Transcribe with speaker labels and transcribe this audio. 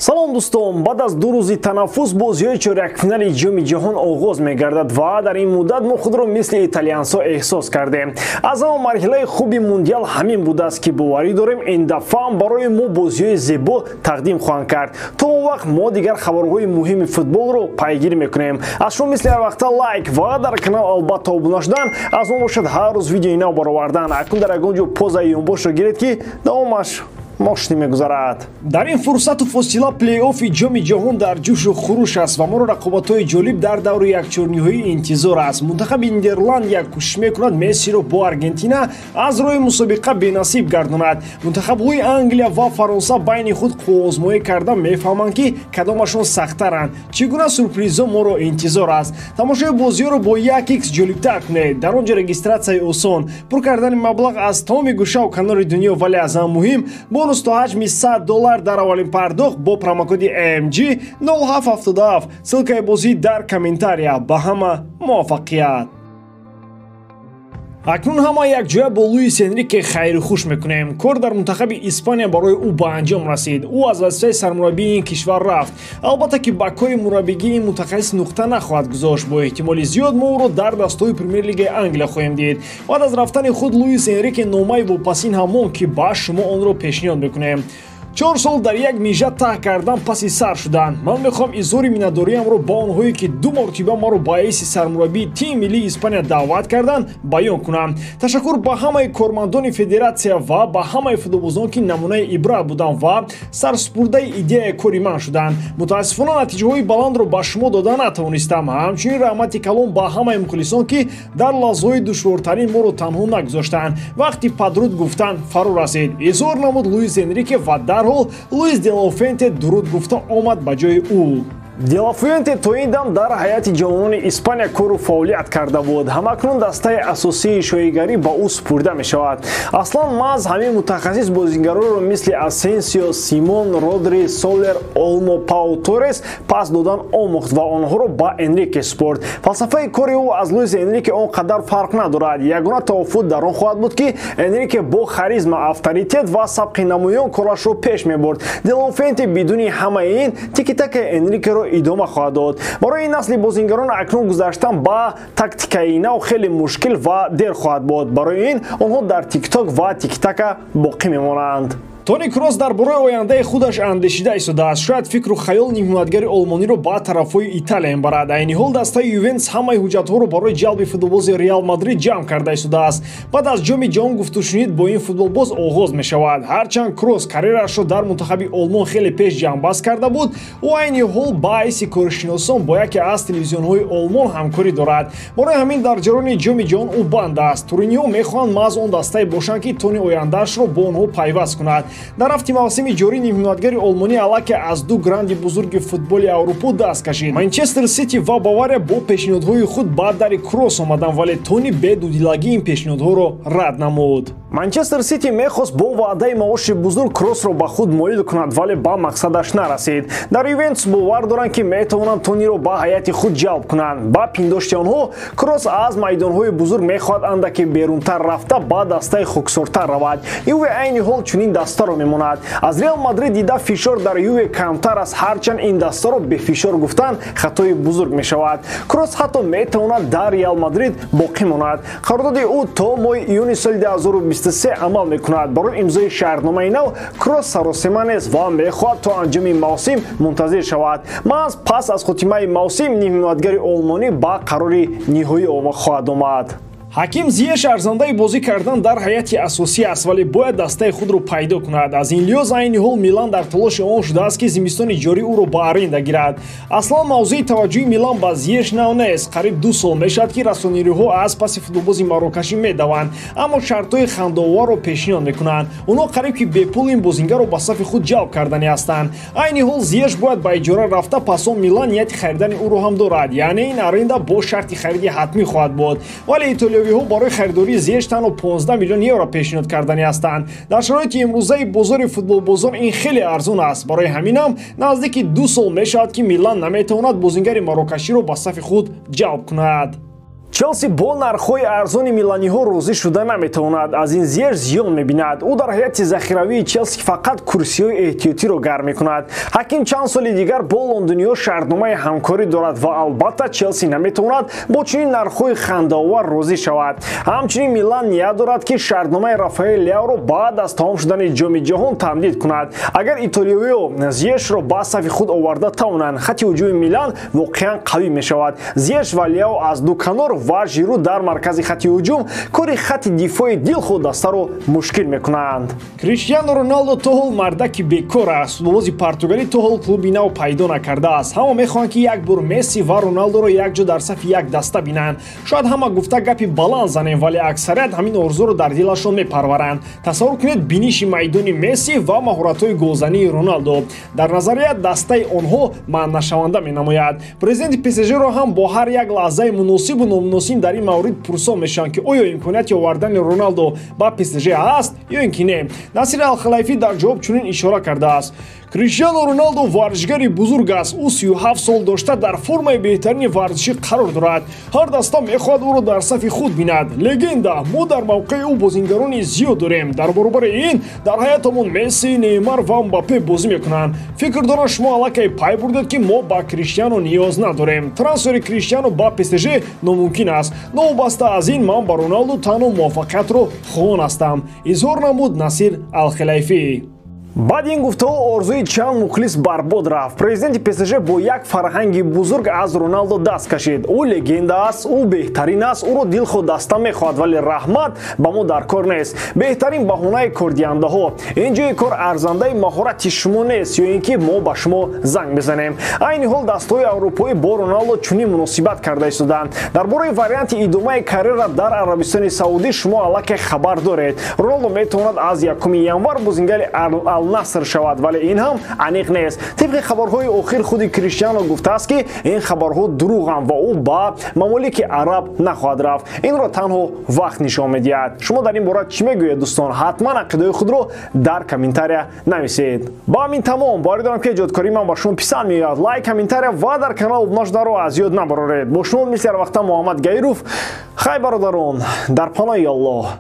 Speaker 1: Салом дӯстон, баъд аз ду рӯзи танаффус бозиҳои чорякфинали ҷоми ҷаҳон оғоз мегардад ва дар ин муддат мо худро мисли италиянсо эҳсос кардем. Аз ҳама марҳилаи хуби мундиал ҳамин будааст, ки боварӣ дорем ин дафъа барои мо бозиҳои зебо тақдим хоҳанд кард. То он вақт мо дигар хабарҳои муҳими футболро пайгирӣ мекунем. Аз шумо мисли ҳар вақта лайк ва дар канал албатта обуна шудан, аз мо бошад ҳар рӯз видеои нав баровардан. Акнун дар ягон ҷо позаи ёнбошро гиред, ки давомаш мошинӣ мегузарад.
Speaker 2: Дар ин фурсату фосила плей-оффи ҷоми ҷаҳон дар ҷӯшу хуруш аст ва моро рақобатҳои ҷолиб дар даври якчорниҳоӣ интизор аст. Мунтахаби Нидерландия кӯшиш мекунад Мессиро бо Аргентина аз роҳи мусобиқа бенасиб гардонад. Мунтахабҳои Англия ва Фаронса байни худ қувваозмоӣ карда мефаҳманд, ки кадомашон сахттаранд. Чӣ гуна сюрпризҳо моро интизор аст? Тамошои бозиҳоро бо 1x ҷолибтар кунед. Дар он ҷо регистратсияи осон, пур кардани маблағ аз тамоми гӯшаву канори дунё, вале аз ҳама муҳим бонус то ҳаҷми $100 дар аввалин пардохт бо промокоди AMG 0777. Ссылкаи бозӣ дар комментария. Ба ҳама муваффақият! Акнун ҳама якҷоя бо Луис Энрике хайру хуш мекунем. Кор дар мунтахаби Испания барои ӯ ба анҷом расид. Ӯ аз вазифаи сармураббии ин кишвар рафт. Албатта ки ба кори мураббигии ин мутахассис нуқта нахоҳад гузошт. Бо эҳтимоли зиёд мо ӯро дар дастҳои Премер-лигаи Англия хоҳем дид. Баъд аз рафтани худ Луис Энрике номаи вопасин ҳамон, ки ба шумо онро пешниҳод мекунем. 4 сол дар як мижа таҳ кардан паси сар шуданд. Ман мехоҳам изҳори миннатдориамро ба онҳое, ки ду мартиба маро ба ҳайси сармураббии тими миллии Испания даъват карданд, баён кунам. Ташаккур ба ҳамаи кормандони федератсия ва ба ҳамаи футболбозон, ки намунаи ибрат буданд ва сарсупурдаи идеяи кори ман шуданд. Мутаассифона натиҷаҳои баландро ба шумо дода натавонистам. Ҳамчунин раҳмати калон ба ҳамаи мухлисон, ки дар лаҳзаҳои душвортарин моро танҳо нагузоштанд. Вақти падруд гуфтан фаро расид, изҳор намуд Луис Энрике ва дарҳол Луис де ла Фуэнте дуруд гуфта омад ба ҷои ӯ.
Speaker 1: Де ла Фуэнте то ин дам дар ҳайати ҷавонони Испания кору фаъолият карда буд. Ҳамакнун дастаи асосии шоҳигарӣ ба ӯ супурда мешавад. Аслан маҳз ҳамин мутахассис бозигаронро мисли Асенсио, Симон, Родри, Солер, Олмо, Пау Торрес пас додан омӯхт ва онҳоро ба Энрике супурд. Фалсафаи кори ӯ аз Луис Энрике он қадар фарқ надорад. Ягона тавофуқ дар он хоҳад буд, ки Энрике бо харизма, авторитет ва сабқи намоён корашро пеш мебурд. Де ла Фуэнте бидуни ҳамаи ин тики-такаи Энрикеро идома хоҳад дод. Барои ин насли бозингарон акнун гузаштан ба тактикаи нав хеле мушкил ва дер хоҳад буд. Барои ин онҳо дар тикток ва тиктака боқӣ мемонанд.
Speaker 2: Тони Кросс дар бораи ояндаи худаш андешида истодааст. Шояд фикру хаёл нимҳимоятгари олмониро ба тарафҳои Италия мебарад. Айни ҳол дастаи Ювентус ҳамаи ҳуҷҷатҳоро барои ҷалби футболбози Реал Мадрид ҷамъ карда истодааст. Баъд аз ҷоми ҷаҳон гуфтушунид бо ин футболбоз оғоз мешавад. Ҳарчанд Кросс карьерашро дар мунтахаби Олмон хеле пеш ҷамъбаст карда буд, ӯ айни ҳол ба ҳайси коршиносон бо яке аз телевизионҳои Олмон ҳамкорӣ дорад. Барои ҳамин дар ҷараёни ҷоми ҷаҳон ӯ банд аст. Туриниҳо мехоҳанд маҳз он дастае бошанд, ки Тони ояндаашро бо онҳо пайваст кунад. Дар рафти мавсими ҷорӣ нимҳимоятгари олмонӣ аллакай аз ду гранди бузурги футболи Аврупо даст кашид. Манчестер Сити ва Бавария бо пешниҳодҳои худ ба дари Кросс омаданд, вале Тони бедудилагӣ ин пешниҳодҳоро рад намуд.
Speaker 1: Манчестер Сити мехост бо ваъдаи маоши бузург Кроссро ба худ моил кунад, вале ба мақсадаш нарасид. Дар Ювентус бовар доранд, ки метавонанд Тониро ба ҳайати худ ҷалб кунанд. Ба пиндошти онҳо Кросс аз майдонҳои бузург мехоҳад андаке берунтар рафта ба дастаи хоксортар равад. Юве айни ҳол чунин дастаро мемонад. Аз Реал Мадрид дида фишор дар Юве камтар аст, ҳарчанд ин дастаро бефишор гуфтан хатои бузург мешавад. Кросс ҳатто метавонад дар Реал Мадрид боқӣ монад. Қарордоди ӯ то моҳи июни соли 2023 амал мекунад. Барои имзои шартномаи нав Кросс саросема нест ва мехоҳад то анҷоми мавсим мунтазир шавад. Маҳз пас аз хотимаи мавсим нимҳимоятгари олмонӣ ба қарори ниҳоӣ хоҳад омад.
Speaker 2: Ҳаким Зиеш арзандаи бозӣ кардан дар ҳайати асосӣ аст, вале бояд дастаи худро пайдо кунад. Аз ин лиҳоз айни ҳол Милан дар талоши он шудааст, ки зимистони ҷорӣ ӯро ба аренда гирад. Аслан мавзӯи таваҷҷӯҳи Милан ба Зиеш нав нест. Қариб 2 сол мешавад, ки расонириҳо аз паси футболбози марокашӣ медаванд, аммо шартҳои хандаоварро пешниҳод мекунанд. Онҳо қариб ки бепул ин бозингарро ба сафи худ ҷалб карданӣ ҳастанд. Айни ҳол Зиеш бояд ба иҷора рафта, пас он Милан нияти харидани ӯро ҳам дорад. Яъне ин аренда бо шарти хариди ҳатмӣ хоҳад буд. Вале итолиёвиҳо барои харидории Зиеш танҳо 15 миллион евро пешниҳод карданӣ ҳастанд. Дар шароити имрӯзаи бозори футболбозон ин хеле арзон аст. Барои ҳамин ҳам наздики 2 сол мешавад, ки Милан наметавонад бозингари марокаширо ба сафи худ ҷалб кунад.
Speaker 1: Челси бо нархҳои арзони миланиҳо розӣ шуда наметавонад. Аз ин Зиеш зиён мебинад. Ӯ дар ҳайати захиравии Челси фақат курсиҳои эҳтиётиро гарм мекунад. Ҳаким чанд соли дигар бо лондониҳо шартномаи ҳамкорӣ дорад ва албатта Челси наметавонад бо чунин нархҳои хандаовар розӣ шавад. Ҳамчунин Милан ният дорад, ки шартномаи Рафаэл Леаоро баъд аз тамом шудани Ҷоми ҷаҳон тамдид кунад. Агар итолиёиҳо Зиешро ба сафи худ оварда тавонанд, хати ҳуҷуми Милан воқеан қавӣ мешавад. Зиеш ва Леао аз ду канор ва Жиру дар маркази хати ҳуҷум кори хати дифои дилхоҳ дастаро мушкил мекунанд. Криштиану Роналдо то ҳол мардаки бекор аст. Футболбози португалӣ то ҳол клуби нав пайдо накардааст. Ҳама мехоҳанд, ки як бор Месси ва Роналдоро якҷо дар сафи як даста бинанд. Шояд ҳама гуфта гапи баланд занем, вале аксарият ҳамин орзуро дар дилашон мепарваранд. Тасаввур кунед биниши майдони Месси ва маҳоратҳои голзании Роналдо. Дар назарият дастаи онҳо маънашаванда менамояд. Президенти ПСЖ-ро ҳам бо ҳар як лаҳзаи муносибу номуносиб дар ин маврид пурсон мешаванд, ки оё имконияти овардани Роналдо ба ПСЖ ҳаст ё ин ки не. Насир Алхалайфӣ дар ҷавоб чунин ишора кардааст: Криштиану Роналдо варзишгари бузург аст. Ӯ 37 сол дошта дар формаи беҳтарини варзишӣ қарор дорад. Ҳар даста мехоҳад ӯро дар сафи худ бинад. Легенда, мо дар мавқеи ӯ бозингарони зиёд дорем. Дар баробари ин дар ҳайатамон Месси, Неймар ва Мбаппе бозӣ мекунанд. Фикр дорам, шумо аллакай пай бурдед, ки мо ба Криштиану ниёз надорем. Трансфери Криштиану ба ПСЖ номумкин аст. Новобаста аз ин ман ба Роналду танҳо муваффақиятро хоҳон ҳастам, изҳор намуд Насир Алхилайфӣ. Баъди ин гуфтаҳо орзуи чанд мухлис барбод рафт. Президенти ПСЖ бо як фарҳанги бузург аз Роналдо даст кашид. Ӯ легенда аст, ӯ беҳтарин аст, ӯро дилхоҳ даста мехоҳад, вале раҳмат, ба мо дар кор нест. Беҳтарин баҳонаи кордиҳандаҳо: ин ҷои кор арзандаи маҳорати шумо нест ё ин ки мо ба шумо занг мезанем. Айни ҳол дастаҳои аврупоӣ бо Роналдо чунин муносибат карда истоданд. Дар бораи варианти идомаи карьера дар Арабистони Саудӣ шумо аллакай хабар доред. Роналдо метавонад аз 1 январ бозингари Ал-Наср шавад, вале ин ҳам аниқ нест. Тибқи хабарҳои охир худи Криштиано гуфтааст, ки ин хабарҳо дурӯғанд ва ӯ ба мамолики араб нахоҳад рафт. Инро танҳо вақт нишон медиҳад. Шумо дар ин бора чӣ мегӯед, дӯстон? Ҳатман ақидаҳои худро дар комментария нависед. Ба ҳамин тамом. Боварӣ дорам, ки эҷодкории ман ба шумо писанд меояд. Лайк, комментария ва дар канал обуна шуданро аз ёд набароред. Бо шумо мисли ҳар вақта Муҳаммад Гаиров. Хай, бародарон, дар паноҳи Аллоҳ.